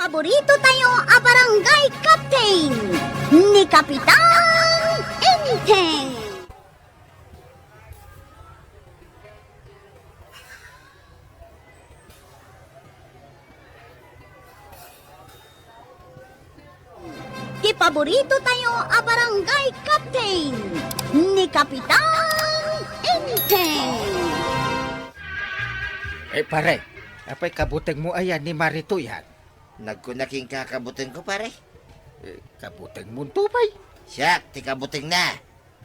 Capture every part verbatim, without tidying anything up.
Paborito tayo a barangay captain, ni Kapitan Enteng. Ti paborito tayo a barangay captain, ni Kapitan Enteng. Eh, pare, apay kabutengmo aya ni Maritoyan? Nagkuna kenka kabutengko, pare. Eh, kabutengmonto pay? Siak ti kabutengna.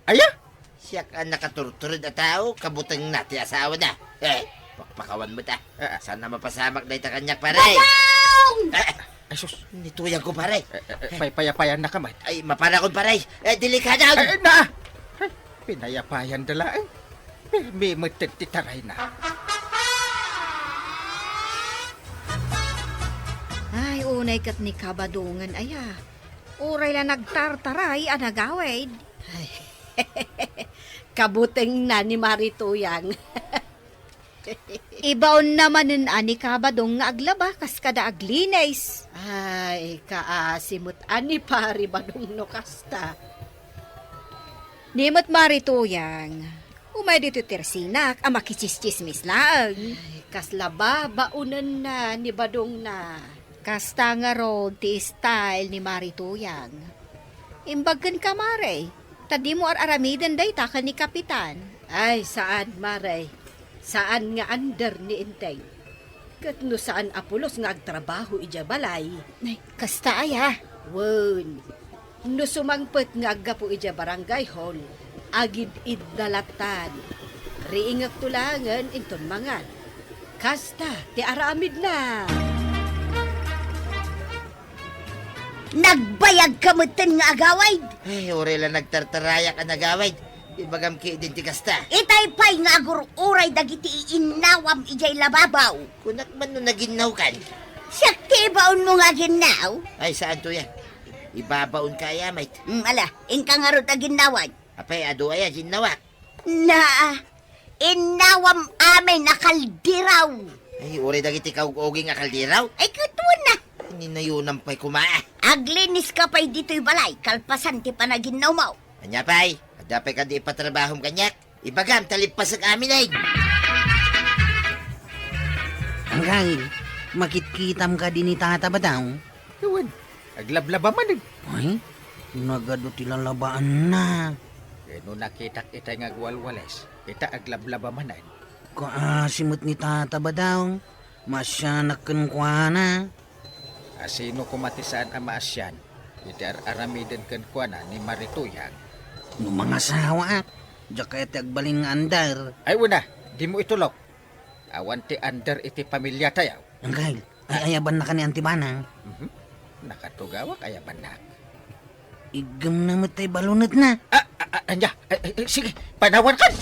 Aya? Siak a nakaturtured a tao, kabutengna ti asawana. Eh, pakpakawan met a. Ah. Saan a mapasamak dayta kaniak, pare? Badong! Eh, Ay, sus. Ni Tuyangko, pare. Eh, eh, eh, pay-, payapayan na ka, met. Ay, maparakon, pare. Eh, delikado! Eh, eh, na! Ay, pinayapayan da laeng. Pirmi met ti tarayna. Ay, unay ket ni Kabadongen aya. Uray la nagtartaray a nagawid. Ay, kabutengna ni Marituyang. Ibaonna manen a ni Kabadong nga aglaba kas kada aglinis. Ay, kaasi met a ni Pari Badong no kasta. Ni met Marituyang, umay ditoy tersinak a makichischismis laeng. Ay, kasla babaonenna ni Badongna. Kasta ngarud ti style ni Marituyang. Imbag kenka, Mare, ta dimo ar-aramiden dayta ken ni Kapitan. Ay, saan, Mare. Saan nga under ni Enteng. Ket no saan a pulos nga agtrabaho idiay balay. Ay, kasta aya? Wen, no sumangpet nga aggapu idiay barangay hall, agid-idda lattan. Riingekto laengen inton mangan. Kasta ti aramidna. Nagbayagka metten nga agawid? Ay, uray la nagtartarayak a nagawid. Ibagam ketdin ti kasta. Itay pay nga agur-uray dagiti iinnawam idiay lababaw. Kunak man no naginnawkan. Siak ti ibaonmo nga aginnaw? Ay, saan, Tuyang. Ibabaonka aya met. Mm, ala, inka ngarud aginnawan. Apay, adu aya ginnawak? Na, innawam amin a kaldiraw. Ay, uray dagiti kaug-uging a kaldiraw? Ay, ket wen a. Ninayonam pay koma. Agliniska pay ditoy balay, kalpasan ti panaginnawmo. Ania pay? Adda pay kadi ipatrabahom kaniak? Ibagam, ta lippasek amin, ay. Anggal, makitkitam kadi ni Tata Badong? Wen, aglablaba manen. Ay, nagadu ti lalabaanna. Ket no nakitak itay nga agwalwales, ita aglablaba manen. Kaasi met ni Tata Badong, maasianak kenkuana. A sino koma ti saan a maasian iti ar-aramiden kenkuana ni Marituyang? No mangasawaak, diak kayat ti agbalin nga under. Ay, wen a, dimo itulok. Awan ti under iti pamiliatayo. Anggal, ay, ayabannaka ni Auntie Banang? Mhm. Nakatugawak, ayabannak. Iggemna met tay balunetna. Ah, ah, ah, ania? Ay, ay, ay, sige, panawankan.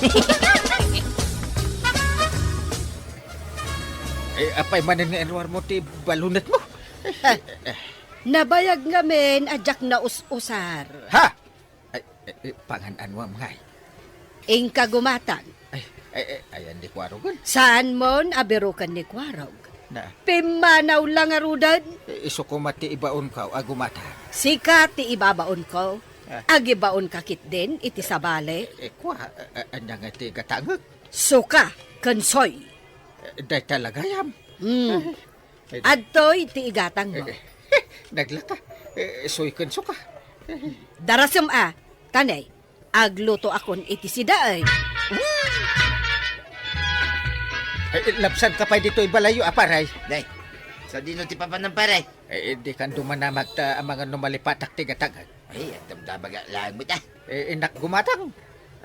Eh, apay manen nga inuarmo ti balunetmo? Nabayag ngamin a diak naus-usar. Ha? Ay, eh, eh, pangan-anuam ngay? Inka gumatang. Ay, ay, ay, ayan di kuarogen. Saanmon a biroken ni kuarog. Na. Pimmanaw la ngaruden. Eh, isu koma ti ibaonko a gumatang. Sika ti ibabaonko. Ah. Agibaonka ketdin iti sabali. Eh, eh, kua, eh, eh, ania nga ti gatangek? Suka ken soy. Eh, dayta la gayam. Hmm. Ay, adtoy ti igatangmo. Eh, eh, naglaka. Eh, soy ken suka. Darasem a, tanay, aglutoakon iti sida, ay. Eh, labsanka pay ditoy balayyo, a, pare. Nay, sadino ti papanam, pare? Eh, dikan dumanamag ta amangan no malipatak ti gatangek. Ay, agdamdamagak laeng met, a. Eh, innak gumatang.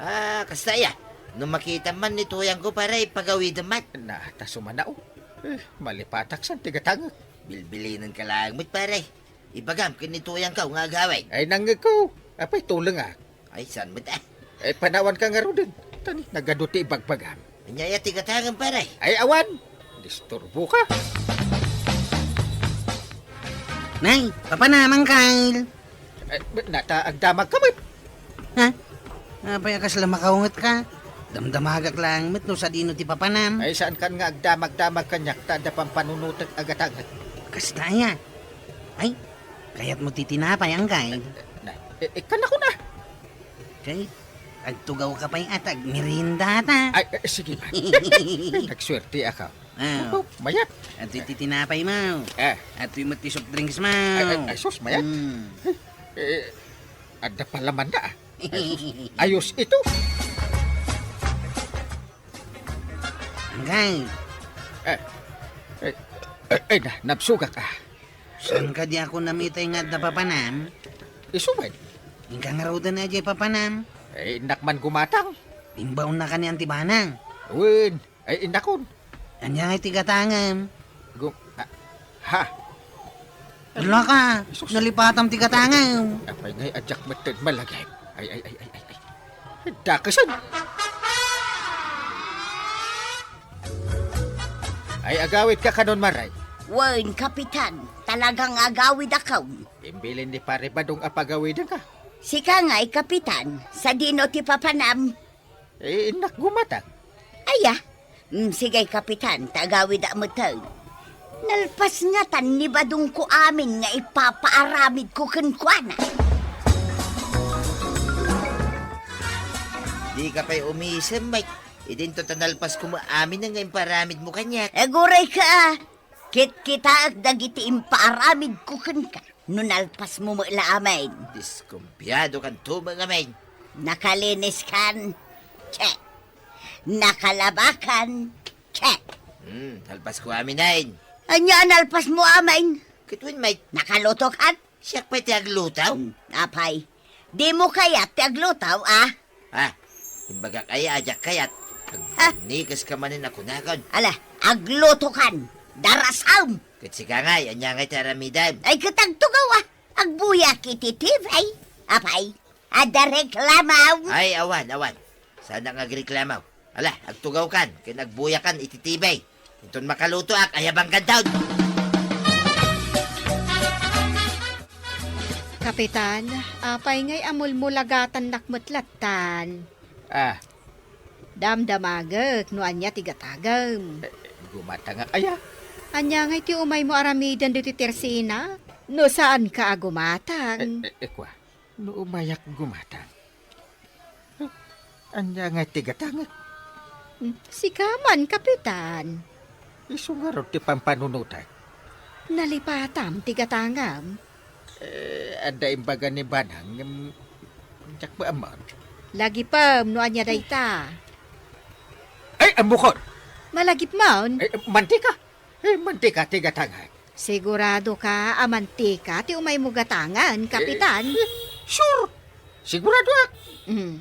Ah, kasta aya. No makitam man ni Tuyangko, pare, pagawidem man. Na, ta sumanaw. Eh, malipatak san ti gatangek. Bilbilinenka laeng met, pare. Ibagam ken ni Tuyangko nga agawid. Ay, nangngegko. Apay tulengak? Ay, saan met, a? Eh, panawanka ngaruden. Tani, nagadu ti ibagbagam. Ania aya ti gatangem, pare? Ay, awan. Disturboka. Nay, papanamangka. Eh, na ta agdamagka met. Ha? Apay a kasla makaungetka? Damdamagak laeng met no sadino ti papanam. Ay, saankan nga agdamagdamag kaniak ta adda pampanunotek a gatangek. Kasta aya? Ay, kayatmo ti tinapay, Angkay? Na, e, e, kanako na. Kay, agtugawka pay at agmeriendata. Ay, e, sige man. Nagsuerteak. Ah. Opo, mayat. Adtoy ti tinapay mo. Eh. Adtoy met ti soft drinks mo. Ay, ay, ay, sus, mayat. Mm. Eh, adda palamanna, ah. Ay, sus. Ayos ito. Angkay. Eh, eh, eh, eh, na, nabsugak, ah. Saan kadi a kunam itay nga adda papanam? Isu met. Inka ngaruden a diay papanam. Eh, innak man gumatang. Imbaonna kanian ti banang. Wen, eh, innakon. Ania ngay ti gatangem? Gu-, ah, ha? Ala ka, sus. Nalipatam ti gatangem. Apay ngay, a diak met malagip. Ay, ay, ay, ay, ay, ay. Dakesan. Ay, agawidka kanon, Maray? Wen, Kapitan, talagang agawidakon. Imbilin ni Pare Badong a pagawidenka. Sika ngay, Kapitan, sadino ti papanam? Eh, innak gumatang. Aya? Mm, sige, Kapitan, ta agawidak metten. Nalpas ngatan ni Badongko amin nga ipapaaramidko kenkuana. Dika pay umisem, Mike. Idinto ta nalpasko met amin nga imparamidmo kaniak. Aguray ka, ah. Kitkitaek dagiti impaaramidko kenka. No nalpasmo met la amin. Diskumpiado kanto met ngamin. Nakaliniskan? Che. Nakalabakan? Che. Hmm, nalpasko amin, ay. Ania a nalpasmo amin? Ket wen, Mike. Nakalutokan? Siak pay ti agluto? Hmm, apay. Dimo kayat ti agluto, ah? Ah, imbagak aya a diak kayat. Ha? Agpanikeska manen a kunakon. Ala, aglutokan. Darasam! Ket sika ngay, ania ngay ti aramidem? Ay, ket agtugaw, ah. Agbuyak iti T V. Apay, adda reklamo? Ay, awan, awan. Saanak nga agreklamo. Ala, agtugawkan, ken agbuyakan iti T V. Inton makalutoak, ayabangkanton. Kapitan, apay ngay a mulmulagatannak met lattan? Ah. Damdamagek no ania ti gatangem. Eh, gumatangak aya? Ania ngay ti umaymo aramiden ditoy Tersinak? No saanka a gumatang. Eh, eh, eh, kua, no umayak gumatang. Eh, ania ngay ti gatangek? Hmm, sika man, Kapitan. Isu ngarud ti pampanunotek. Nalipatam ti gatangam. Eh, adda imbaga ni Banang, ngem diak maammon. Lagipem no ania dayta. Ay, ammokon! Malagipmon? Eh, mantika! Eh, mantika ti gatangak. Sigurado ka a mantika ti umaymo gatangan, Kapitan? Eh, eh, sure! Siguradoak. Mm.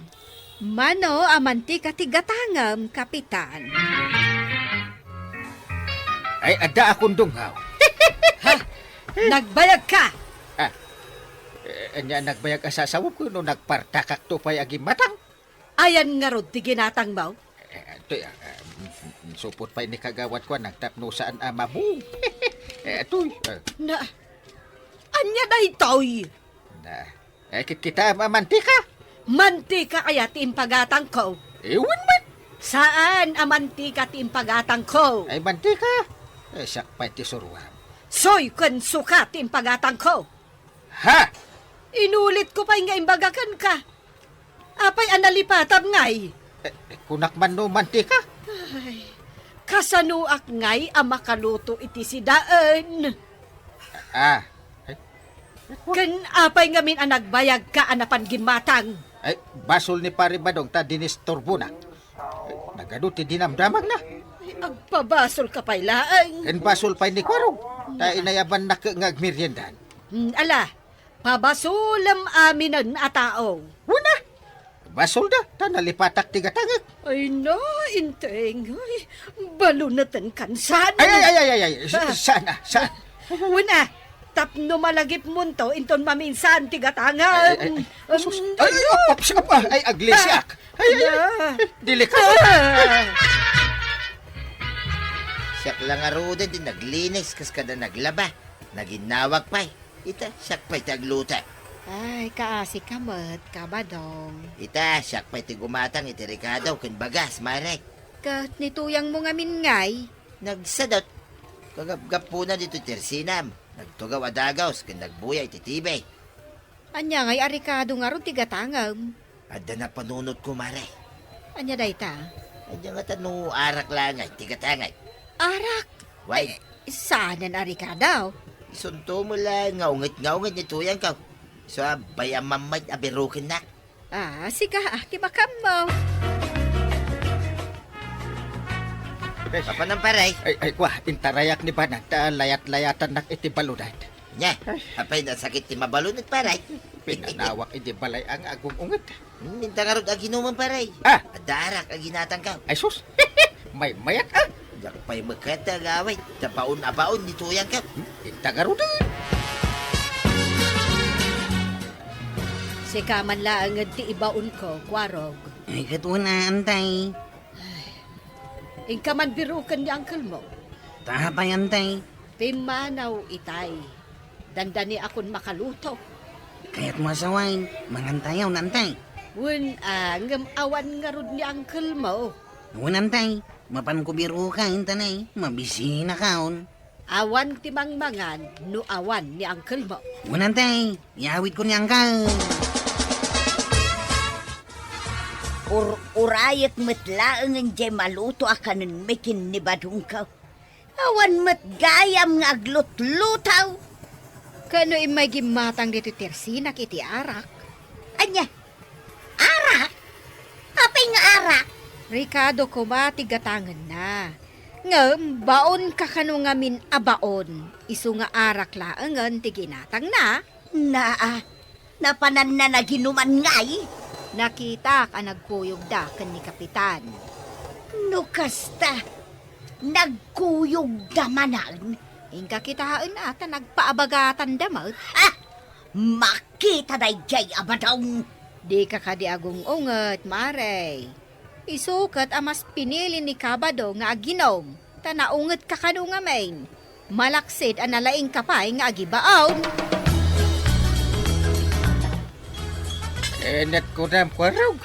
Mano a mantika ti gatangam, Kapitan? Ay, adda a kundungaw. Ha? Nagbayag ka? Ah. Eh, ania, nagbayag a sasawem ko no nagpartakakto pay a gimmatang? Ayan ngarud ti ginatangmo? Eh, atoy, ah, ah, mm, mm, supot pay ni kagawad ko, nagtapno saan a mabu. Eh, atoy, ah. Na, ania daytoy? Na, eh, kit-, kita a mantika? Mantika aya ti impagatangko? Eh, wen met. Saan a mantika ti impagatangko? Ay, mantika? Eh, siak pay ti suruam. Soy ken suka ti impagatangko. Ha? Inulitko pay nga imbaga kenka. Apay a nalipatam ngay? Eh, eh, kunak man no mantika? Ay, kasanoak ngay a makaluto iti sidaen? Ah, eh, eh, ku- Ken apay ngamin a nagbayagka a napan gimmatang? Ay, basol ni Pare Badong ta dinisturbonak. Nagadu ti dinamdamagna. Ay, agpabasolka pay laeng. Ken basol pay ni Kuarog. Ta inayabannak nga agmeriendan. Hmm, ala, pabasolem aminen a tao. Wen a, basolda, ta nalipatak ti gatangek. Ay na, inteng. Ay, baluneten kan saan. Ay, ay, ay, ay, ay, ay. Sa-, Ah. saan, ah, saan? Wen a, tapno malagipmonto, inton maminsan ti gatangem. Ay, ay, ay. Sus, Um, ay, ay, ay, ups, apa, ay, aglisiak. Ay, ay, ay. Ah. Delikado. Ah. Siak la ngaruden ti naglinis, kas kada naglaba. Naginnawag pay. Ita, siak pay ti agluto. Ay, kaasi ka met, Kabadong. Ita, siak pay ti gumatang iti rekado ken bagas, Mare. Ket ni tuyangmo ngamin ngay? Nagsadot. Kagapgapuna ditoy tersinam. Nagtugaw a dagaws ken nagbuya iti T V. Ania ngay a rekado ngarud ti gatangem? Adda napanunotko, Mare. Ania dayta? Ania ngata no arak laeng ti gatangem? Arak? Why? Eh, saanen a rekado? Isunto mo laeng nga unget nga unget ni tuyangko. Isu a bay-am met a birukennak. Ah, sika, ah, ti makammo. Bes. Apanan, pare? Ay, ay, kwa, intarayak ni Banat, ta layat-layatannak iti balunat. Nya, ay. Apay nasakit ti mabalunat, pare? Pinanawak iti balay nga agung-unget. Hmm, inta ngarud aginomem, pare. Ah! Adda arak a ginatangko. Ay, sus! Maymayat, ah! Diak pay met ket agawid, ta baon a baon ni tuyangko. Hmm, inta ngaruden. Sika man laeng ti ibaonko, Kuarog. Ay, ket wen a, Antay. Ay, inka man biruken ni angkelmo. Ta apay, Antay? Pimmanaw itay. Dandaniakon makaluto. Kayatmo a sawen, mangantayon, Antay. Wen a, ngem awan ngarud ni angkelmo. Wen, Antay, mapanko biruken, ta ne, mabisinakon. Awan ti mangmangan no awan ni angkelmo. Wen, Antay, iyawidko ni angkel. Ur-urayek met laengen diay maluto a kanenmi ken ni badongko. Awan met gayam nga aglutlutaw. Ken no immay gimmatang ditoy tersinak iti arak? Ania? Arak? Apay nga arak? Rekado koma ti gatangenna. Ngem baonka kano ngamin a baon, isu nga arak laengen ti ginatangna. Naa, napananna naginuman ngay? Nakitak a nagkuyogda ken ni Kapitan. No kasta, nagkuyogda manen? Inka kitaen a ta nagpaabagatan da met. Ah! Makita daydiay a badong! Dika kadi agung-unget, Mare. Isu ket a mas pinili ni Kabado nga aginom, ta naungetka kano ngamin. Malaksid a nalaingka pay nga agibaon. Enet kunam, Kuarog.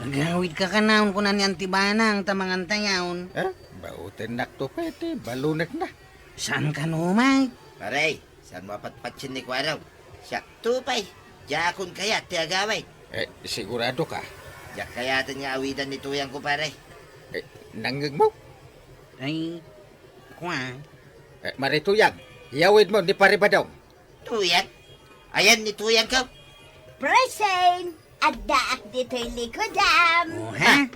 Agawidka kanayon, kuna ni Antibanang, ta mangantayon. Eh, bautennakto pay ti balunetna. Saan kano, Mike? Pare, saan mo apatpatien ni Kuarog? Siakto pay, diakon kayat ti agawid. Eh, sigurado ka? Diak kayaten nga awidan ni tuyangko, pare. Eh, nangngegmo? Ay, kua. Eh, Mare Tuyang, iyawidmo ni Pare Badong. Tuyang? Ayan ni tuyangko? Present! Addaak ditoy likodam! Oh, ha?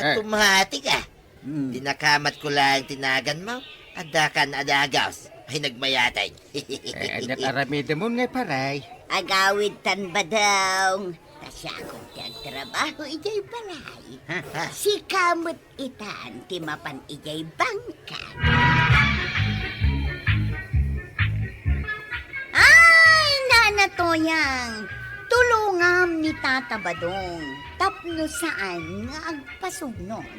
Ah, eh. Tumati ka. Hmm. Dinakamat ko lang tinagan mo. Adda kan adagas. Ay, nagmayatay. Eh, ania aramidem ngay, pare? Agawid tan Badong. Ta siakon ti agtrabaho idiay balay. Ha? Ha? Sika met itan ti mapan idiay bangka. Ay, Nana Tuyang, tulongam ni Tata Badong tapno saan nga agpasugnod.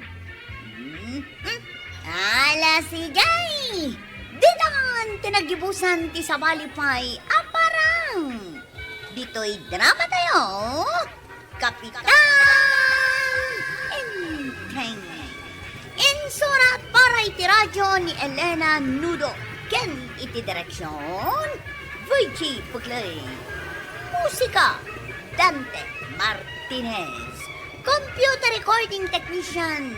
Hmm? Hmm? Ala, sige! Ditan ti nagibusan ti sabali pay a parang. Ditoy dramatayo, Kapitan Enteng. Insurat para iti radio ni Elena Nudo ken iti direksion, Virgie Pugley. Musika, Dante Martinez. Computer recording technician,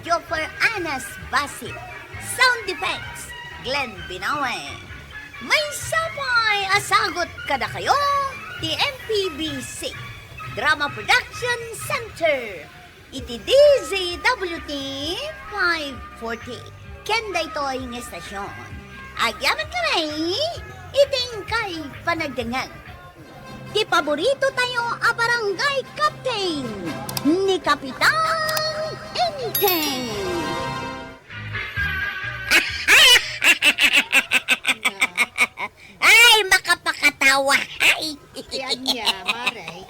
Joffer Anas Basit. Sound effects, Glenn Binawe. Maysa pay a sagut kadakayo ti M P B C Drama Production Center iti D Z W T five forty ken daytoy nga estasion. Agyamankami iti inkay panagdengngeg. Ti paborito tayo a barangay captain ni Kapitan Enteng. Ay, makapakatawa. Ay. Ti ania, Mare?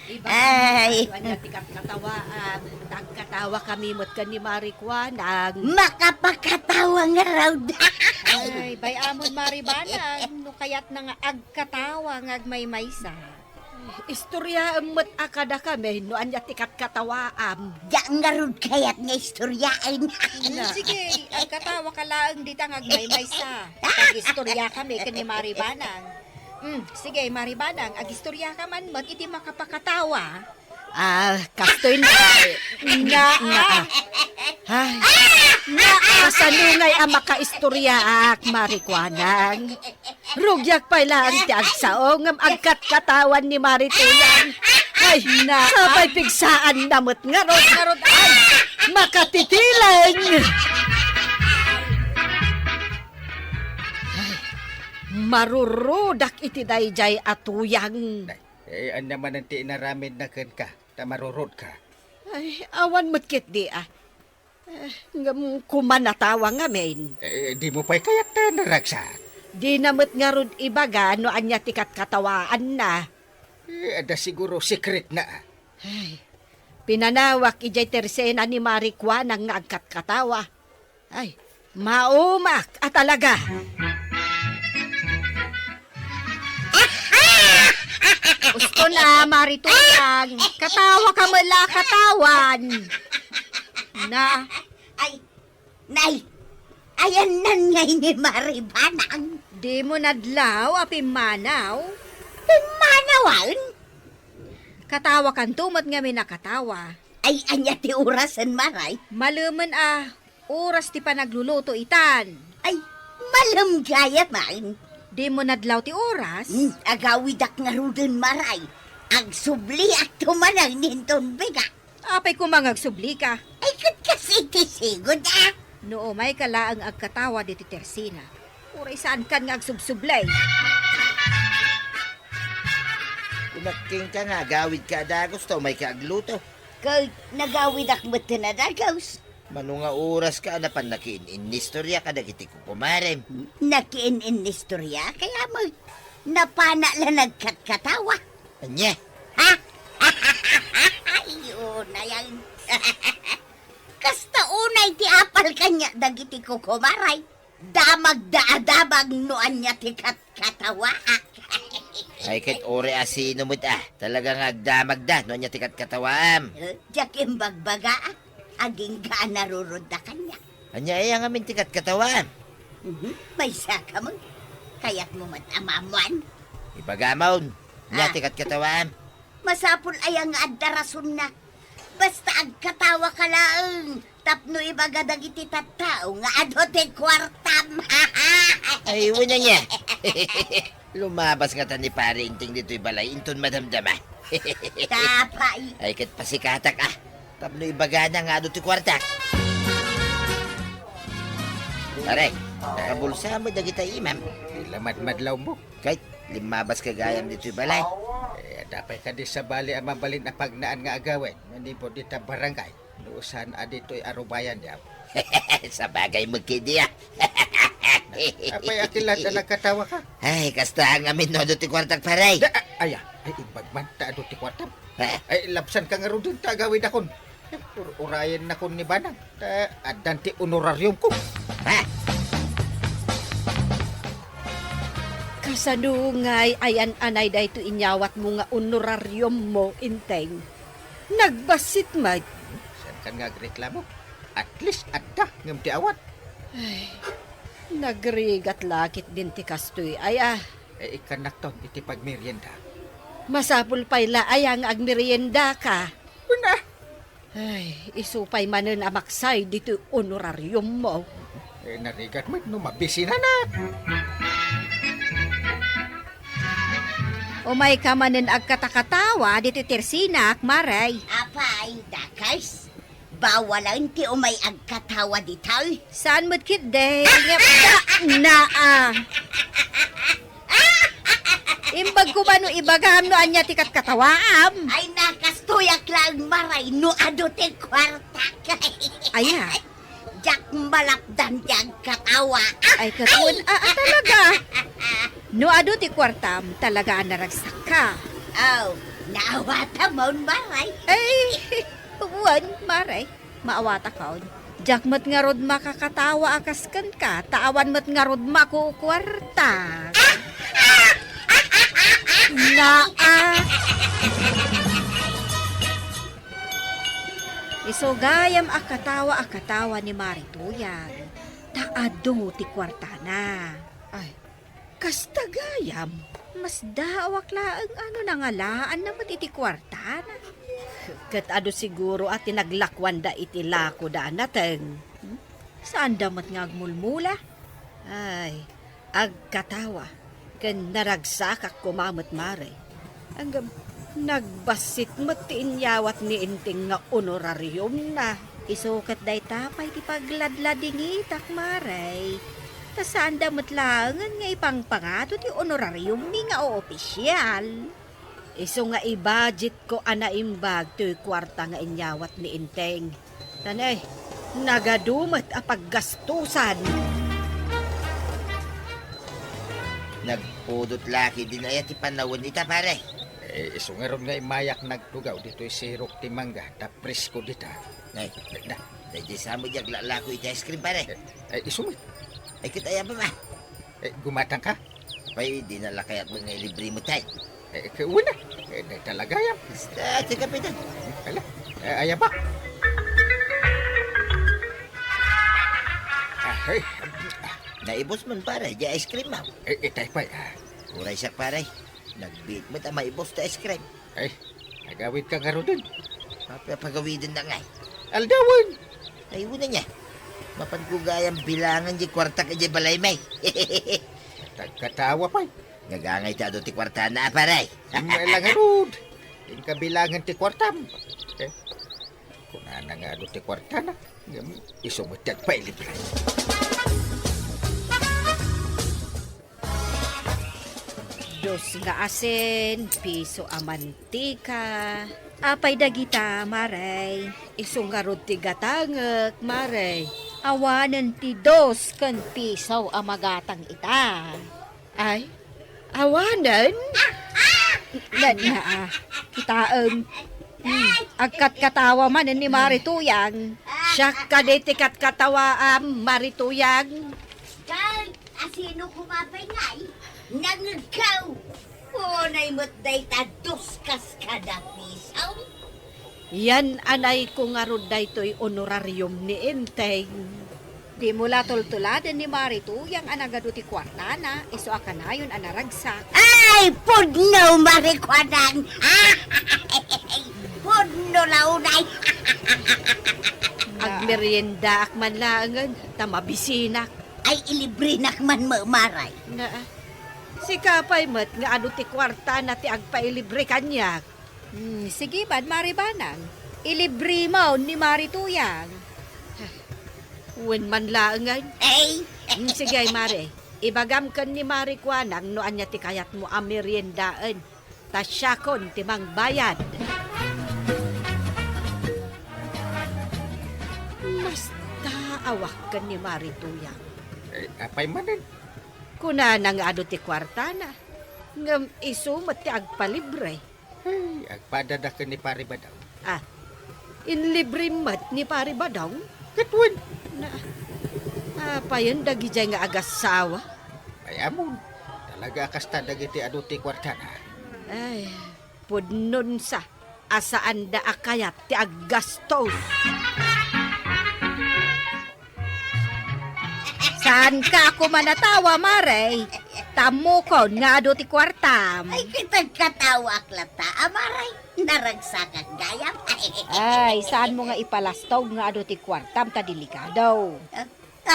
Iba Ay. Ania ti kat-, katawa, ah, nagkatawa kami met ken ni Mare Kuan, ag- Makapakatawa ngarud. Ay, bay-amon, Mare Banang, no kayatna nga agkatawa nga agmaymaysa. Istoryaem met a kadakami no ania ti katkatawaam. Diak ngarud kayat nga istoryaen. Na. Sige, agkatawaka laeng dita nga agmaymaysa. Agistoryakami ken ni Mari Banang. Mm, sige, Mari Banang, agistoryaka man met iti makapakatawa. Ah, kastoy na. Na. Na. Ay, na. Kasano ngay a makaistoryaak, Mari Kuanang? Rugiak pay laeng ti agsao ngem agkatkatawan ni Mari Tuyang. Ay, na. Sapay pigsaanna met ngarud. Ngarud, ay. Makatitileng. Ay, marurudak iti daydiay a tuyang. Eh, ania manen ti inaramidna kenka, ta marurodka? Ay, awan met ketdi, ah. Eh, ngem kuman a tawa ngamin. Eh, dimo pay kayat ta naragsak? Dina met ngarud ibaga no ania ti katkatawaanna. Eh, adda siguro sekretna, ah. Ay, pinanawak idiay tersena ni Mari Kuanang nga agkatkatawa. Ay, maumak a talaga. Usto na, Mari Tuyang. Katawaka met la, katawan. Na. Ay, nay, ayanna ngay ni Mari Banang. Dimo nadlaw a pimmanaw? Pimmanawan? Katawakanto met ngamin a katawa. Ay, ania ti orasen, Maray? Malemen a oras ti panagluluto itan. Ay, malem gayam. Dimo nadlaw ti oras? Hmm, agawidak ngaruden, Maray. Agsubliakto manen inton bigat. Apay koma nga agsublika? Ay, ket kas iti sigud, ah. No umayka laeng agkatawa ditoy tersena, uray saankan nga agsubsublay. Kunak kenka nga agawidka a dagus ta umayka agluto. Ket nagawidak metten a dagus. Mano nga oraska a napan nakiin-innistorya kadagiti kukumarem? Nakiin-innistorya? Kaya mo, napana la nagkatkatawa. Ania? Ha? Ay, unay, ay. Kasta unay ti apal kaniak dagiti kukumaray. Damagda a damag no ania ti katkatawaak. Ay, ket uray a sino met, ah. Talaga nga agdamagda no ania ti katkatawaam. Eh, diak imbagbaga, ah. Agingga a narurudda kaniak. Ania aya ngamin ti katkatawaam? Mhm. Maysaka met. Kayatmo met a maammuan? Ibagamon. Ania Ah. ti katkatawaam? Masapul aya nga adda rasonna? Basta agkatawaka laeng tapno ibaga dagiti tattao nga adu ti kuartam. Ay, wen ania. Lumabas ngata ni Pare Enteng ditoy balay inton madamdama. Tapay. Ay, ket pasikatak, ah. Tapno ibagana nga adu ti kuartak. Pare, nakabulsa met dagita imam. Ila madmadlawmo. Ket, limmabas ka gayam ditoy balay. Eh, adda pay kadi sabali a mabalin a pagnaan nga agawid manipud dita barangay. No saan a ditoy arubayan, yaw. Sabagay met ketdi, ah. Apay, akilad a nagkatawaka? Ay, kasta ngamin no adu ti kuartak, pare. Da, a-, aya, ay, imbag man ta adu ti kuartam. Ha? Ay, labsanka ngaruden ta agawidakon. Ur-urayennakon ni Banang. Ta addan ti honorariumko. Ha? Kasano ngay ayan-anay daytoy inyawatmo nga honorariummo, Enteng? Nagbassit met. Saankan nga agreklamo? At least adda ngem ti awan. Ay, nagrigat la ketdin ti kastoy, aya. Eh, ikkannakton iti pagmerienda. Masapul pay la aya nga agmeriendaka? Una. Ay, isu pay manen a maksay ditoy honorariummo. Eh, narigat met no mabisinanak. Umayka manen agkatakatawa ditoy tersinak, Maray. Apay, dakes. Bawalen ti umay agkatawa ditoy. Saan met ketdi? Ngem, da, naa. Imbag koma no ibagam no ania ti katkatawaam. Ay, nakastoyak laeng, Maray, no adu ti kuartak. Aya? Diak malapdan ti agkatawa. Ay, ket wen, a, a, talaga. No adu ti kuartam, talaga a naragsakka. Aw, naawatamon, Maray. Ay, wen, Maray. Maawatakon. Diak met ngarud makakatawa a kas kenka, ta awan met ngarud makukuarta. Naa. Isu gayam a katawa a katawa ni Mari Tuyang, ta adu ti kuartana. Ay, kasta gayam. Masdaawak laeng a no nangalaanna met iti kuartana. Ket adu siguro a ti naglakuanda iti lakoda a nateng. Hmm? Saanda met nga agmulmula. Ay, agkatawa, ken naragsakak koma met, Mare. Ngem, nagbassit met ti inyawat ni Enteng nga honorariumna. Isu ket dayta pay ti pagladladingitak, Mare. Ta saanda met laengen nga ipangpangado ti honorariummi nga oopisial. Isu nga ibudgetko a naimbag toy kuarta nga inyawat ni Enteng. Tan, ay, nagadu met a paggastusan. Nagpudot la ketdin aya ti panawen ita, pare? Eh, isu ngarud nga immayak nagtugaw ditoy sirok ti mangga, ta presko dita. Ay, na, daydiay sa met ti aglalako iti ice cream, pare. Eh, eh, isu met. Ay, ket aya ba, ba? Eh, gumatang ka? Apay, dina la kayat met nga ilibre met, ay? Eh, ke-, wen a. Eh, dayta la gayam. Basta, ti kapitan. Ala, eh, aya ba? Ah, eh, ah. Naibus man, pare, di ice cream, ah. Eh, itay pay, ah. Uray siak, pare. Nagbiit met a maibus ti ice cream. Ay, agawid ka ngaruden. Apay a pagawidenna ngay? Aldawen. Ay, wen a nia. Mapanko gayam bilangen di kuartak idiay balaymi. Tagkatawa pay. Nagangay ti adu ti kuartana, pare. Maila ngarud. Inka bilangen ti kuartam. Eh, kunana nga adu ti kuartana. Ngem isu met ti agpailibre. Dos nga asin, piso a mantika. Apay dagita, Mare? Isu ngarud ti gatangek, Mare. Awanen ti dos ken piso a magatang ita. Ay, awanen? Na, na, ah, kitaem. Hmm, agkatkatawa manen ni Mare Tuyang. Siak kadi ti katkatawaam, Mare Tuyang. Asino koma pay ngay? Nangegkaw! Unay met dayta dos kaskada piso? Yan anayko ngarud daytoy honorarium ni Enteng. Dimo la tultuladen ni Mari Tuyang a nagadu ti kuartana, isu a kanayon a naragsak. Ay, pudno, Mari Kuanang! Pudno la unay! Agmeriendaak man laengen, ta mabisinak. Ay, ilibrenak man met, Maray. Na, sika pay met nga adu ti kuartana ti agpailibre kaniak. Hmm, sige man, Mari Banang. Ilibrimon ni Mari Tuyang. Wen man laengen. Ay! Hmm, sige ay, Mari. Ibagam ken ni Mari Kuanang no ania ti kayatmo a meriendaen. Ta siakon ti mangbayad. Masdaawak ken ni Mari Tuyang. Eh, apay manen? Kunana nga adu ti kuartana, ngem isu met ti agpalibre. Ay, agpadada ken ni Pari Badaw. Ah, inlibre met ni Pari Badong? Ket wen. Na, apayen dagidiay nga agassawa? Ay, ammom. Talaga a kasta dagiti adu ti kuartana. Ay, pudnonsa a saanda a kayat ti aggastos. Saanka a kuman a tawa, Mare. Tammokon nga adu ti kuartam. Ay, kitagkatawak latta, a Mare. Naragsakak gayam. Ay, saanmo nga ipalastog nga adu ti kuartam ta delikado. Ah,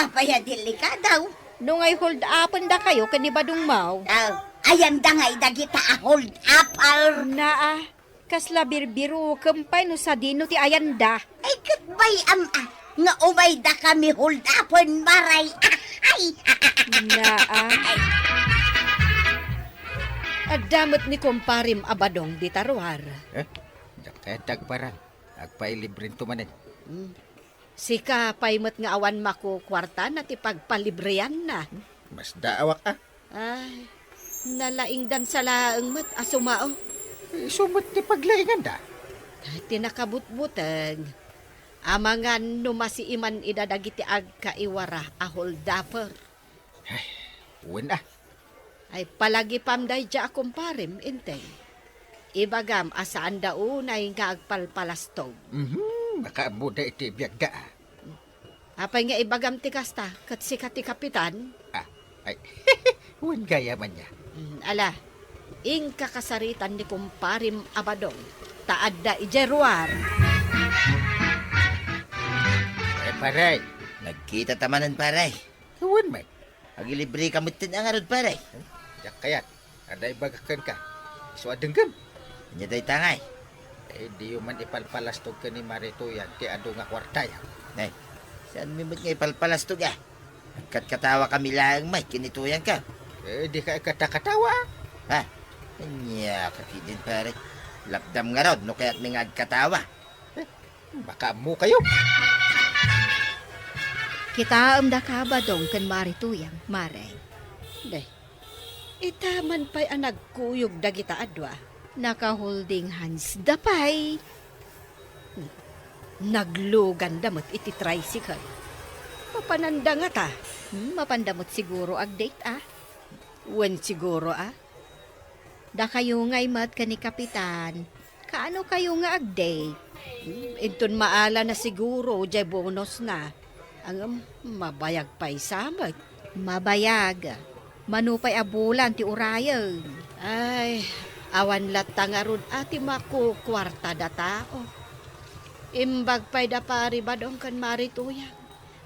apay a delikado? No ngay hold-upendakayo ken ni Badong Maw. Ah, ayanda ngay dagita a hold-upper. Naa, kasla birbirukem pay no sadino ti ayanda. Ay, ket bay-am a, nga umaydakami hold-upen, Maray. Ay! Naa. Adda met ni kumparem a Badong dita ruar. Eh? Diak kayat ti agparang. Agpailibrento manen. Hmm. Sika pay met nga awan makukuartana ti pagpalibreanna. Masdaawak a. Ay, nalaingdan sa laeng met a sumao. Isu met ti paglainganda. Ti nakabutbuteng, amangan no masiiman ida dagiti agkaiwara a holdupper. Ay, wen a. Ay, palagipam daydiay a kumparem, Enteng. Ibagam a saanda unay nga agpalpalastog. Mhm. Makaammoda iti biagda. Apay nga ibagam ti kasta, ket sika ti kapitan? Ah, ay, wen gayam ania. Mm, ala, inka kasaritan ni kumparim a Badong, ta adda idiay ruar. Eh, pare. Nagkita ta manen, pare. Wen met. Agilibre ka met ten a ngarud, pare. Diak kayat. Adda ibagak kenka. Isu a denggem. Ania dayta ngay? Eh, diyo man ipalpalastog ken ni Mari Tuyang ti adu nga kuartayo. Nay, saan mi met nga ipalpalastog, ah? Agkatkatawa kami laeng met ken ni Tuyang ka. Eh, di ka agkatkatawa. Ha? Ania ka kidin, pare? Lapdam ngarud no kayat mi nga agkatawa. Eh, makaammo kayo. Kitaem daka Badong ken Mari Tuyang, Mare. Day, ita man pay a nagkuyog dagita a dua. Naka-holding hands da pay. Nagluganda met iti tricycle. Mapananda ngata? Hmm, mapanda met siguro ag-date, ah. Wen siguro, ah. Dakayo ngay met ken ni Kapitan, kaano kayo nga ag-date? Hmm, inton maala na siguro jay bonus na. Ngem, mabayag pay sa met. Mabayag. Mano pay a bulan ti urayen? Ay, awan latta ngarud a ti makukuartada tao. Imbag pay da Pari Badong ken Mari Tuyang.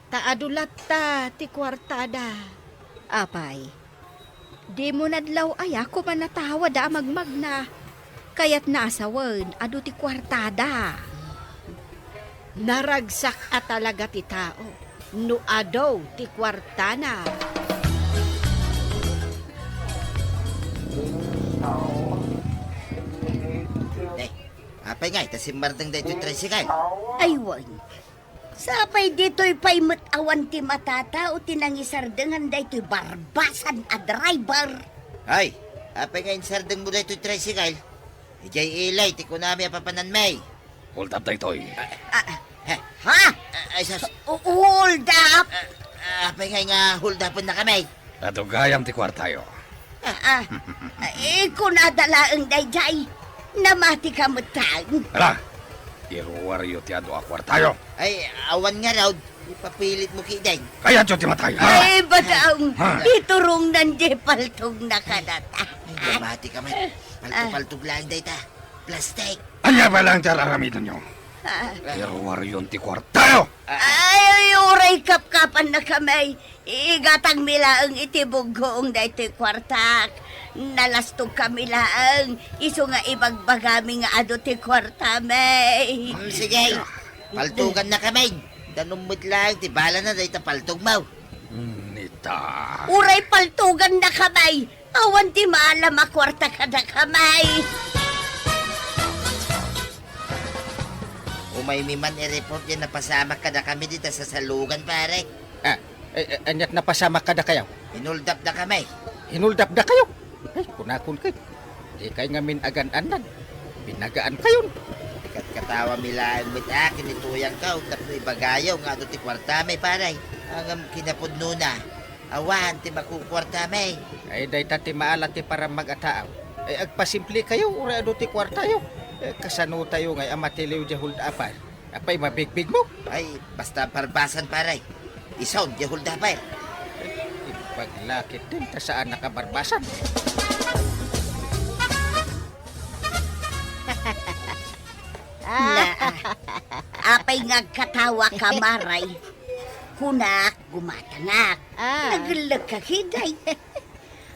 Ta adu latta ti kuartada. Apay, dimo nadlaw aya koma natawada a magmagna? Kayatna a sawen, adu ti kuartada. Naragsak a talaga ti tao no adu ti kuartana. Eh, apay ngay, ta simmardeng daytoy tricycle? Ay, wen. Sapay ditoy pay met awan ti matatao ti nangisardengan daytoy barbasan a driver. Ay, apay nga insardengmo daytoy tricycle? Idiay ilay ti kunami a papananmi. Hold up daytoy. Ah, ah, ha? Ha? Ah, ay, sus. U-, hold up? Ah, ah, apay nga nga hold upen na kami? Adu gayam ti kuartayo. Ah, ah. Eh, kunada laeng daydiay. Namati ka met laeng. Ala, iruaryo ti adu a kuartayo. Ay, awan ngarud. Ipapilitmo kidin. Kayatyo ti matay, ha? Ay, Badong. Ha? Iturongnan di paltogna kadata. Ay, namati ka met. Paltog, ah, paltog laeng dayta. Plastik. Ania pay laeng ti ar-aramidenyo? Ah. Iruaryon ti kuartayo. Ay, uray kapkapanna kami. Igatangmi laeng iti buggoong daytoy kuartak. Nalastogkami laeng, isu nga ibagbagami nga adu ti kuartami. Mm, sige. Paltogannakami. Danum met laeng ti balana dayta paltogmo. Mm, ita. Uray paltogannakami. Awan ti maalam a kuarta kadakami. Umaymi man i-report diay napasamak kadakami dita sasalugan, pare. Ah, eh, eh, aniat napasamak kadakayo? Hinuldapdakami. Hinuldapdakayo? Ay, kunakon kay, dikay ngamin agan-annad. Pinagaankayon. Ikatkatawami laeng met a kinituyangkaw tapno ibagayo nga adu ti kuartami, pare. Ngem kinapudnona, awan ti makukuartami. Ay, dayta ti maala ti parammag a taaw. Ay, agpasimplekayo, uray adu ti kuartayo. Eh, kasanotayo ngay a matiliw diay hold-upper? Apay, mabigbigmo? Ay, basta barbasan, pare. Isun diay hold-upper. Imbag la ketdin ta saanak a barbasan. Na, apay nga agkatawaka, Maray? Kunak, gumatangak. Ah. Nagellek ka, kiday.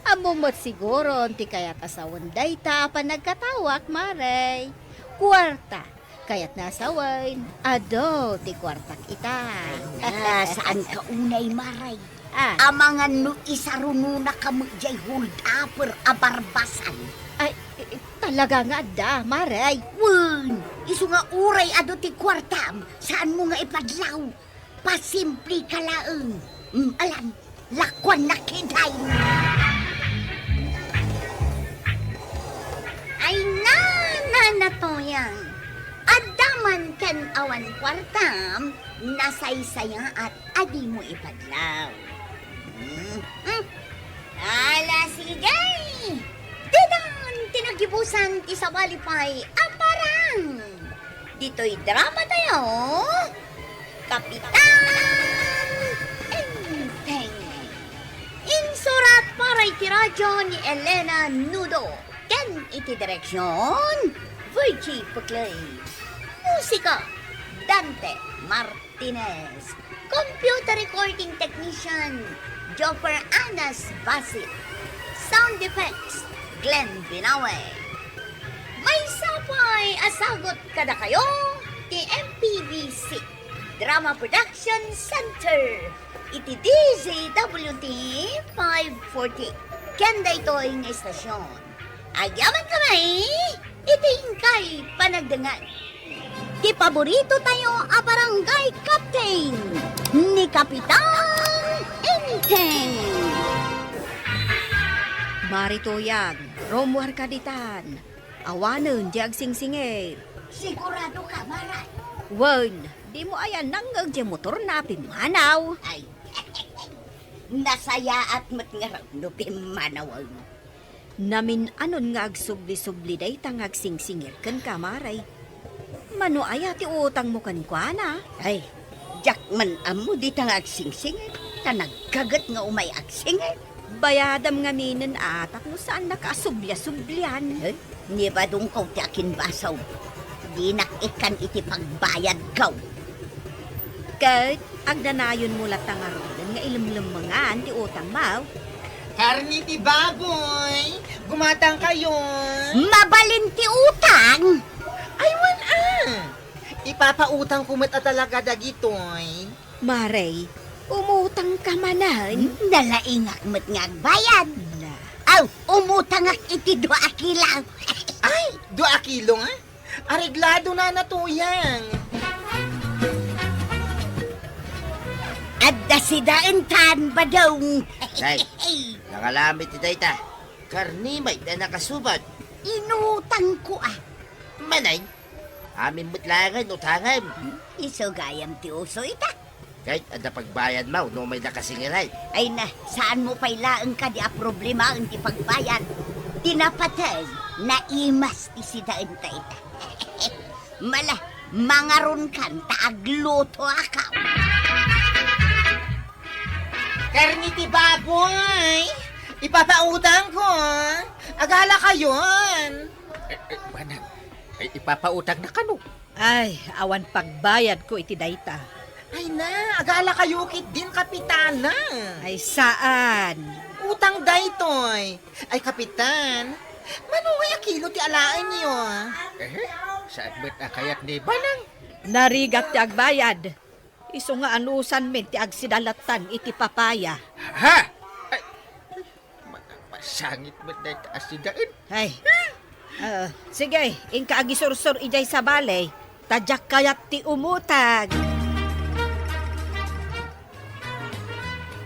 Ammom met siguron ti kayat a sawen dayta a panagkatawak, Maray. Kuarta, kayatna a sawen, adu ti kuartak ita. Ay na, saan ka unay, Maray? Ah. Amangan no isarunonaka met diay hold-upper a barbasan. Ay, eh, talaga nga adda, Maray. Wen, isu nga uray adu ti kuartam, saanmo nga ipadlaw. Pasimpleka laeng. Mm, alan, lakuannak kiday. Ay na, Nana Tuyang. Adda man ken awan kuartam, nasaysayaat a dimo ipadlaw. Hmm? Hmm? Ala, sige. Ditan ti nagibusan ti sabali pay a parang. Ditoy drama tayo, Kapitan Enteng. Insurat para iti radyo ni Elena Nudo ken iti direksyon, Virgie Puclay. Musika, Dante Martinez. Computer recording technician, Joffer Anas Basit. Sound effects, Glenn Binawe. Maysa pay a sagut kadakayo ti M P B C Drama Production Center iti D Z W T five forty. Ken daytoy nga istasyon, agyamankami iti inkay panagdengngeg. Ti paborito tayo a barangay captain, ni Kapitan Enteng. Mari Tuyang, rummuarka ditan. Awanen ti agsingsingir. Sigurado ka, Mare? Wen, dimo aya nangngeg ti motorna a pimmanaw? Ay, nasayaat met ngarud no pimmanawen. Namin-anon nga agsubli-subli dayta nga agsingsingir kenka, Mare. Mano aya ti utangmo kenkuana? Ay, diak man ammo dita nga agsingsingir, ta naggaget nga umay agsingir. Bayadam ngaminen a tapno saannaka a sublia-sublian. Eh, ni badongko ti akinbasol. Dinak ikkan iti pagbayadko. Ket agnanayonmo latta ngaruden nga ilemlemmengan ti utangmo. Karne ti baboy, gumatangkayon. Mabalin ti utang? Ay, wen a. Ipapautangko met a talaga dagitoy. Mare, umutangka manen? Hmm, nalaingak met nga agbayad. Na. Aw, umutangak iti dua a kilo. Ay, dua a kilo nga? Areglado na na, Tuyang. Adda sidaentan, Badong. Nay, nangalam iti dayta. Karne met a nakasubad. Inutangko a. Manay, amin met laengen utangem. Isu gayam ti uso ita. Ket adda pagbayadmo no umay nakasingir. Ay na, saanmo pay laeng kadi a problemaen ti pagbayad. Ti napateg, naimas ti sidaenta ita. Mala, mangaronkan ta aglutoak. Karne ti baboy, ipapautangko. Agalakayon. Eh, eh, manang, ay, ipapautangna kano? Ay, awan pagbayadko iti dayta. Ay na, agalakayo ketdin, Kapitana. Ay, saan? Utang daytoy. Ay, Kapitan, mano nga akilo ti alaenyo? Eh, saan met a kayat ni Manang? Narigat ti agbayad. Isu nga anusanmin ti agsidalatan iti papaya. Ha? Ay, ma-, masangit met dayta a sidaen. Ay. Ah, sige, inka agisursor idiay sabali, ta diak kayat ti umutang.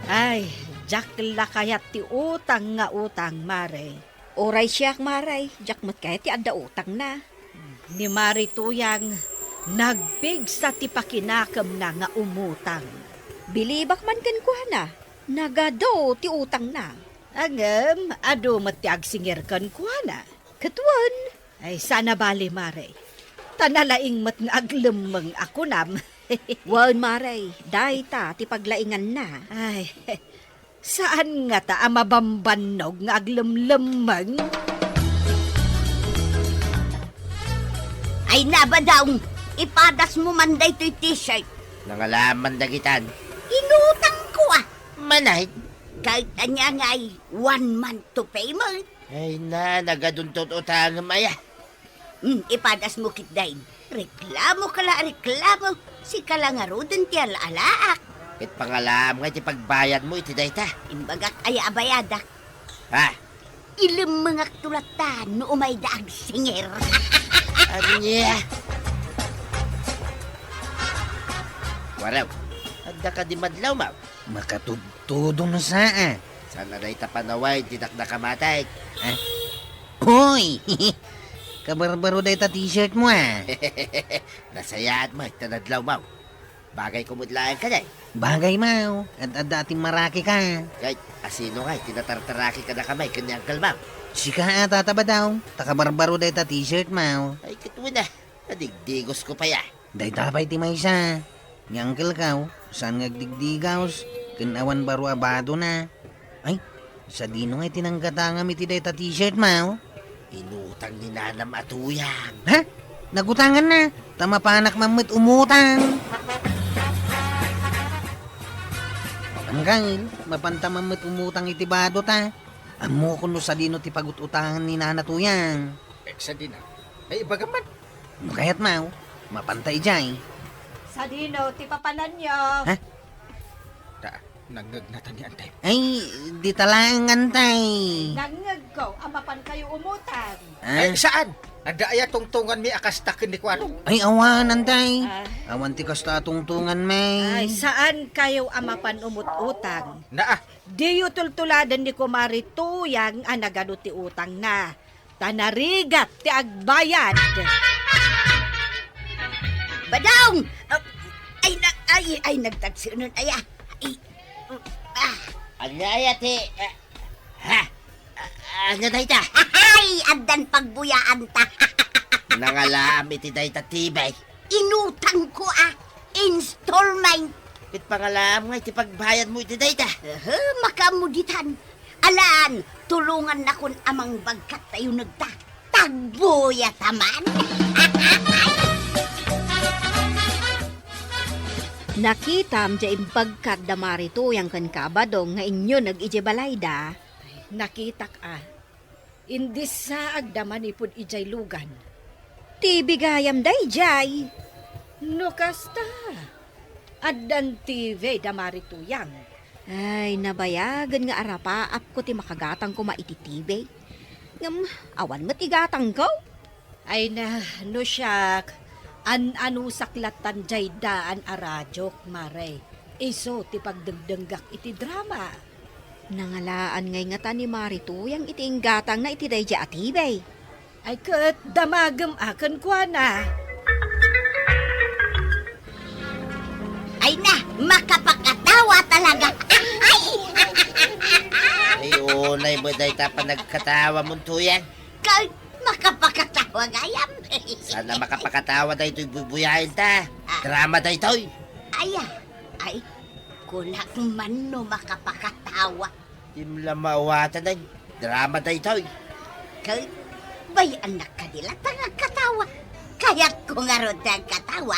Ay, diak la kayat ti utang nga utang, Mare. Uray siak, Mare, diak met kayat ti adda utangna. Ni Mare Tuyang, nagpigsa ti pakinakemna nga umutang. Bilibak man kenkuana, nagadu ti utangna. Ngem, adu met ti agsingir kenkuana. Ket wen. Ay, saan a bale, Mare. Ta nalaing met nga aglemmeng a kunam. Wen, Mare, dayta ti paglainganna. Ay, saan ngata a mabambannog nga aglemlemmeng? Ay, na, Badong, ipadasmo man daytoy t-shirt. Nangalaman dagitan. Inutangko a. Manay? Ket ania ngay one month to payment? Ay na, nagaduntot utangem aya. Hmm, ipadasmo ketdin. Reklamoka la, reklamo. Sika la ngaruden ti ala-alaak. Ket pangalaam nga iti pagbayadmo iti dayta. Imbagak aya a bayadak. Ha? Ilemmengakto latta no umayda agsingir. Ania? Waraw, adda kadi madlawmaw? Makatudtudo no saan. Saan a dayta panawen ti dakdakamatek? Eh? Hoy! Kabarbaro dayta t-shirt mo, ah. Nasayaat mo, ta nadlawmaw. Bagay ko met laeng kadi. Bagay, maw. Ad-adda a timmaraki ka. Kay, asino nga, ti natartaraki kadakami, ken ni Uncle Maw? Sika a, Tata Badaw. Ta kabarbaro dayta t-shirt, maw. Ay, ket wen a. Nadigdigosko pay a. Dayta pay ti maysa. Ni Uncle Kao, saan nga agdigdigaos, ken awan baro a badona. Ay, sadino nga iti nanggatangam iti dayta t-shirt mo? Inutang ni nanam a tuyang. Ha? Nagutanganna, ta mapanak man met umutang. Uncle, mapanta man met umutang iti badota. Ammokon no sadino ti pagut-utangan ni Nana Tuyang. Eh, sadino? Ay, ibagam man. No kayat mo, mapanta idiay. Sadino ti papananyo? Ha? Ta, nangngegna ta ni Antay. Ay, dita laeng, Antay. Nangngegko a mapankayo umutang. Ah? Ay, saan? Adda aya tungtunganmi a kasta ken ni Kuarog? Ay, awan, Antay. Ah. Awan ti kasta a tungtunganmi. Ay, saankayo a mapan umut-utang? Naa. Diyo tultuladen ni Kumare Tuyang a nagadu ti utangna, ta narigat ti agbayad. Badong! Ah, ay, na, ay, ay, nagtagsunon, aya. Ay, ah. Ania aya ti, ah, ha? Ah, ania dayta? Ay, addan pagbuyaanta. Nangalaam iti dayta T V. Inutangko a installment. Ket pangalaam nga iti pagbayadmo iti dayta. Aha, makaammo ditan. Alan, tulongannakon a mangbagkat ta unegta. Tagbuyata man. Nakitam diay imbagkat da Mare Tuyang ken Kabadong nga inyuneg idiay balayda. Nakitak a. Indissaagda manipud idiay lugan. T V gayam daydiay. No kasta, addan T V da Mare Tuyang. Ay, nabayagen nga arapaapko ti makagatang koma iti T V. Ngem, awan met igatangko. Ay na, no siak, an-anusak lattan diay daan a radiok, Mare. Isu ti pagdengdenggak iti drama. Nangalaan ngay ngata ni Mare Tuyang iti inggatangna iti daydiay a T V. Ay ket damagem a kenkuana. Ay na, makapakatawa talaga. Ay! Ay, unay met dayta panagkatawa mon, Tuyang. Kay makapakatawa gayam. Sana makapakatawa daytoy buybuyaenta. Ah. Drama daytoy. Aya, ay, kunak man no makapakatawa. Dimla maawatan ay drama daytoy. Kay, bay-annak kadi lattan nga agkatawa. Kayatko ngarud ti agkatawa.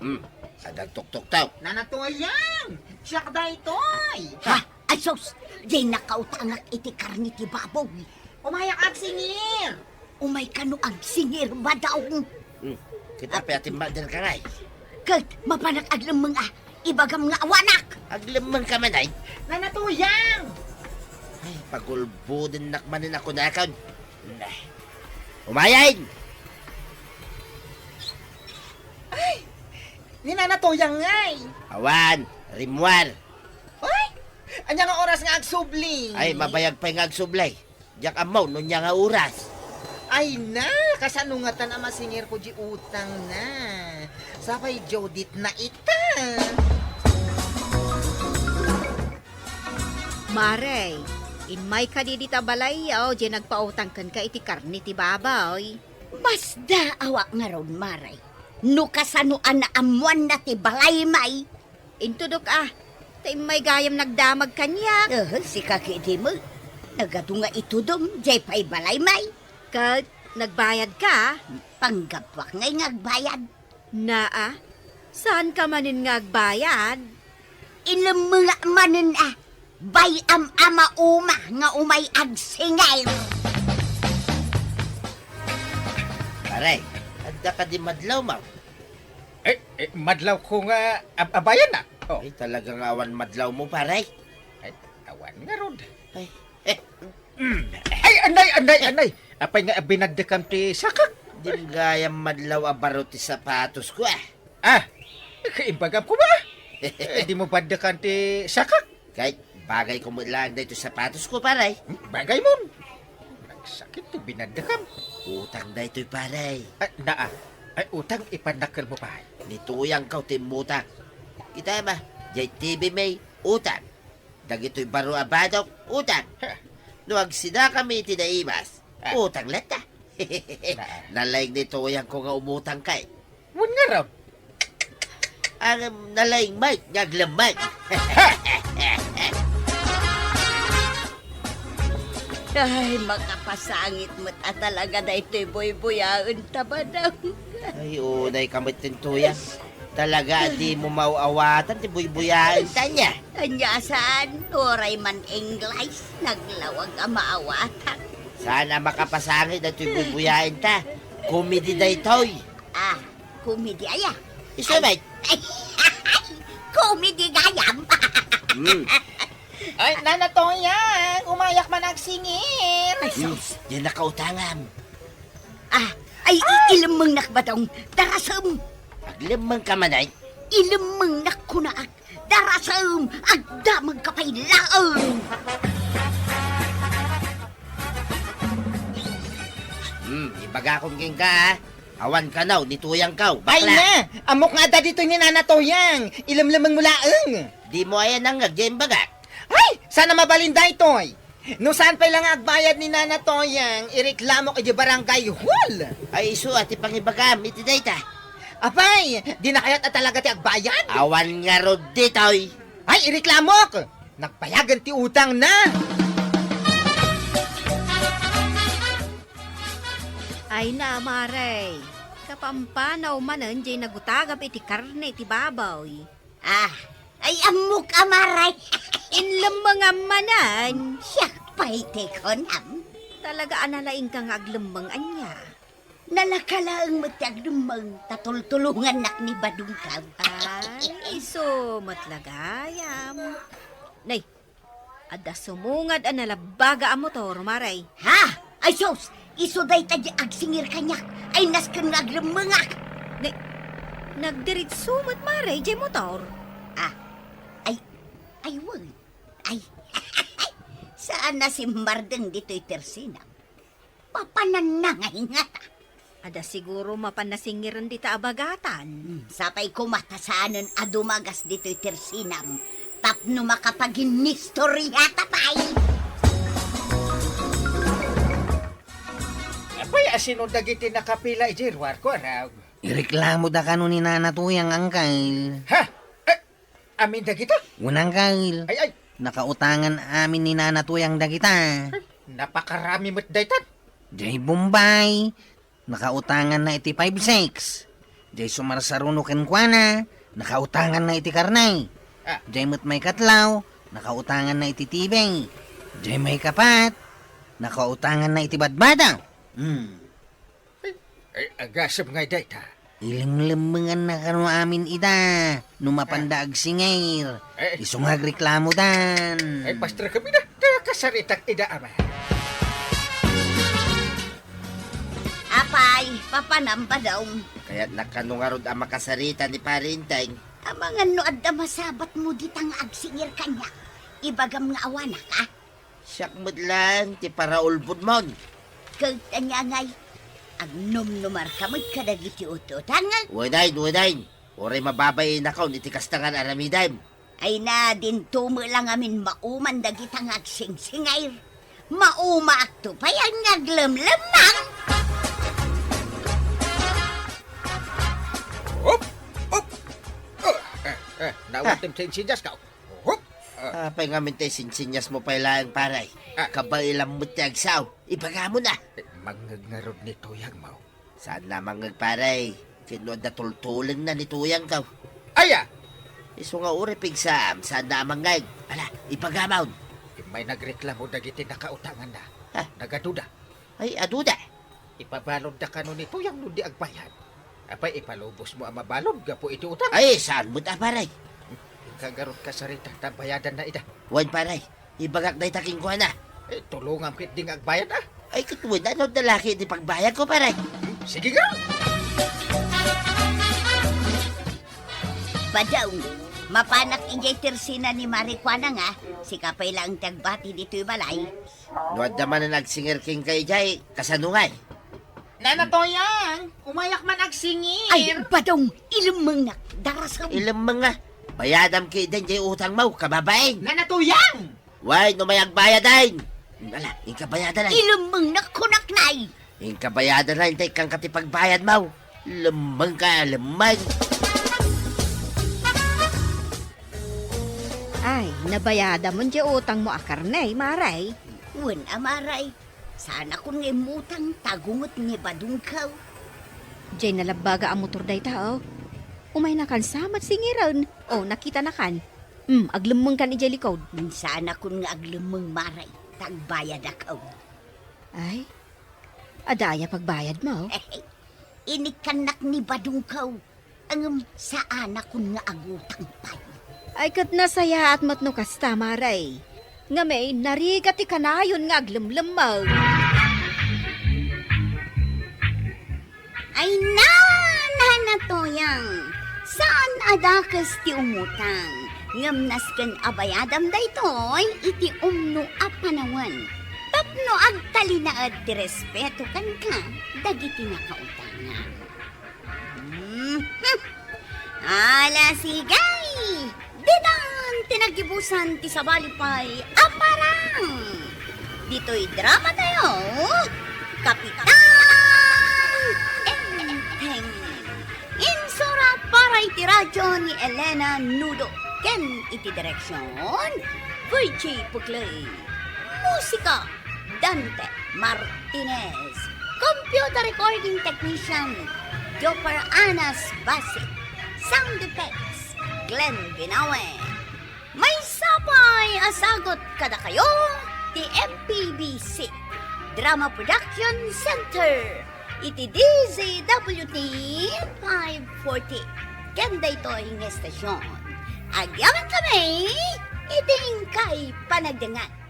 Hmm, adda agtuktuktaw. Nana Tuyang, siak daytoy. Ha? Ay sus, diay nakautangak iti karne ti baboy. Umayak agsingir. Umay kano agsingir, Badong. Hmm, ket apay a timmakder ka ngay? Ket mapanak aglemmeng a, ibagam nga awanak. Aglemmeng ka man ay? Nana Tuyang. Ay, pagulbodennak manen a kunakon. Nah. Umayen! Ay! Ni Nana Tuyang ngay! Awan, rimmuar. Ay! Ania nga oras nga agsubli? Ay, mabayag pay nga agsubli. Diak ammo no ania nga oras. Ay na, kasano ngatan a masingirko di utangna? Sapay due date na ita. Mare, immay kadi dita balayyo, diay nagpautang kenka iti karne ti baboy. Masdaawak ngarud, Mare. No kasano a naammoanna ti balaymi, intudok a, ta immay gayam nagdamag kaniak. Eh, sika ketdi met. Nagadu nga itudom, diay pay balaymi. Ket nagbayadka? Panggapuak ngay nga agbayad. Naa, saanka manen nga agbayad? Inlemmengak manen a, bay-am a mauma nga umay agsingir. Pare, adda kadi madlawmo? Eh, eh, madlawko nga ab-, abayan na. Oh. Ay, talaga nga awan madlawmo, pare. Ay, awan ngarud. Ay, eh, mm. Ay, anay, anay, anay. Apay nga binaddekam ti sakak? Dim gayam madlaw a baro ti sapatosko, ah. Ah, kaimbagam ko ba? Eh, dimo baddekan ti sakak? Kay, bagay ko met laeng daytoy sapatosko, pare. Hmm, bagay mon. Nagsakit ti binaddekam. Utang daytoy, pare. Ah, naa. Ay, utang ipannakkelmo pay. Ni Tuyangko ti immutang. Kita ba? Jay T V may utang. Dagitoy baro a badok, utang. Heh. No agsidakami iti naimas, ah, utang latta. Nalaing ni Tuyangko nga umutangka, eh. Wen ngarud. Ang nalaing met nga aglemmeng. Ay, makapasangit met a talaga daytoy buybuyaenta, Badong. Ay, unay ka met, Tuyang. Talaga, dimo maaw-awatan ti buybuyaenta ania. Ania saan? Uray man English, naglawag a maawatan. Saan a makapasangit daytoy buybuyaenta. Comedy daytoy. Ah, comedy aya. Isu met. Ay, comedy gayam. Hmm. Ay, Nana Toyang, umayak man agsingir. Ay, sus. Diay nakautangam. Ah, ay, i-, ilemmengnak, Badong. Darasem. Aglemmengka man, ay? Ilemmengnak, kunak. Darasem, agdamagka pay laeng. Hmm, ibagakon kenka, ah. Awan kano ni Tuyangko, bakla. Ay na! Ammok nga adda ditoy ni Nana Toyang. Ilemlemengmo laeng. Dimo aya nangngeg diay imbagak? Ay, saan a mabalin daytoy? No saan pay la nga agbayad ni Nana Toyang, ireklamok idiay barangay hall. Ay, isu a ti pangibagam iti dayta. Apay, dina kayat a talaga ti agbayad? Awan ngarud ditoy. Ay, ireklamok! Nagbayagen ti utangna! Ay na, Mare. Kapampanaw manen diay nagutagam iti karne iti baboy. Ah, ay ammok a, Mare. Inlemmengam manen. Siak pay ti kunam. Talaga a nalaingka nga aglemmeng ania? Nalaka laeng met ti aglemmeng ta tultulongannak ni Badongko. Ay, isu met la gayam. Nay, adda sumungad a nalabbaga a motor, Mare. Ha? Ay sus! Isu dayta diay agsingir kaniak. Ay nasken nga aglemmengak. Nay, nagdiritsu met, Mare, diay motor. Ah, ay, ay wen. Ay, saan a simmardeng ditoy tersinam. Papananna nga ingata. Adda siguro mapan nasingiren dita a bagatan. Hmm, sapay koma ta saanen a dumagas ditoy tersinam tapno makapaginnistoriata pay. Apay, asino dagiti nakapila idiay ruarko, Arab? Ireklamoda kano ni Nana Toyang, Angkel. Ha? Eh, Amin dagita? Wen, Angkel. Ay, ay. Nakautangan amin ni Nana Toyang dagita. Ay, napakarami met daytan. Diay Bombay, nakautanganna iti five six. Diay sumarsaruno kenkuana, nakautanganna iti karne. Ah. Diay met maikatlo, nakautanganna iti T V. Diay maikapat, nakautanganna iti badbada. Hmm. Ay, ay, agasem ngay dayta. Ilemlemmenganna kano amin ida, no mapanda agsingir. Eh. Isu nga agreklamodan. Ay, pastor kami na. Kaya kasaritak ida, ama. Apay, papanam, Badong. Kayatnak kano ngarud a makasarita ni Pare Enteng. Amangan no adda masabatmo dita nga agsingir kaniak, ibagam nga awanak, a? Siak met laeng ti paraulbodmon. Ket ania ngay, agnomnomarka met kadagiti ututang? Wen, wen. Uray mababainakon iti kasta nga aramidem. Ay na, dinto met la ngamin mauman dagita nga agsingsingir. Maumaakto pay nga aglemlemmeng. Hop! Hop! Oh, eh, eh, nawatem ti insinyas ka. Hop! Ah. Apay ngamin ti sinsinyasmo pay laeng, pare? Ah. Kabailam met ti agsao. Ibagamo na. Eh, mangngeg ngarud ni Toyangmo. Saanna a mangngeg, pare. Ket no adda tultulengna ni Toyangko. Aya! Isu nga uray pigsaam, saanna a mangngeg. Ala, ibagamon. Immay nagreklamo dagiti nakautanganna. Ah. Nagaduda. Ay, aduda. Ipabalodda kano ni Toyang no di agbayad. Apay, ipalubosmo a mabalod gapu iti utang? Ay, saan met a, pare? Inka ngarud kasarita ta bayadanna ida. Wen, pare. Ibagak dayta kenkuana. Eh, tulongam ketdi nga agbayad, a. Ay, ket wen, ano da la ket ti pagbayadko, pare? Sige nga. Badong, mapanak idiay tersina ni Mare kuana nga, sika pay laeng ti agbati ditoy balay. No adda manen agsingir kenka idiay, kasano ngay? Nana Toyang, umayak man agsingir. Ay, Badong, ilemmengnak, darasem. Ilemmeng nga. Bayadam ketdin diay utangmo, kababain. Nana Toyang! Way, no may agbayad, ay. Ala, inka bayadan, ay. Ilemmengnak, kunak, nay. Inka bayadan, intay kanka ti pagbayadmo. Lemmengka, lemmeng. Ay, nabayadamon diay utangmo a karne, Mare. Wen a, Mare. Saanakon nga immutang ta gungot ni Badongko. Diay nalabbaga a motor dayta, o. Umaynakan sa met singiren. O, nakitanakan. Hmm, aglemmengkan idiay likod. Saanakon nga aglemmeng, Mare, ta agbayadakon. Ay, adda aya pagbayadmo? Inikkannak ni Badongko. Ngem saanakon nga agutang pay. Ay, ket nasayaat met no kasta, Mare. Ngem, narigat ti kanayon nga aglemlemmeng. Ay, na, na, na, Toyang. Saan a dakes ti umutang. Ngem nasken a bayadam daytoy iti umno a panawen. Tapno agtalinaed ti respeto kenka dagiti nakautangam. Mhm. Ala, sige! Ditan ti naggibusan ti sabali pay a parang! Ditoy dramatayo, Kapitan Enteng. Insura para iti radyo ni Elena Nudo ken iti direksyon, Virgie Pugley. Musika, Dante Martinez. Computer recording technician, Jopar Anas Basi. Sound effects, Glenn Binawe. Maysa pay a sagut kadakayo ti M P B C Drama Production Center iti D Z W T five forty. Ken daytoy nga estasyon, agyamankami iti inkay panagdengngeg.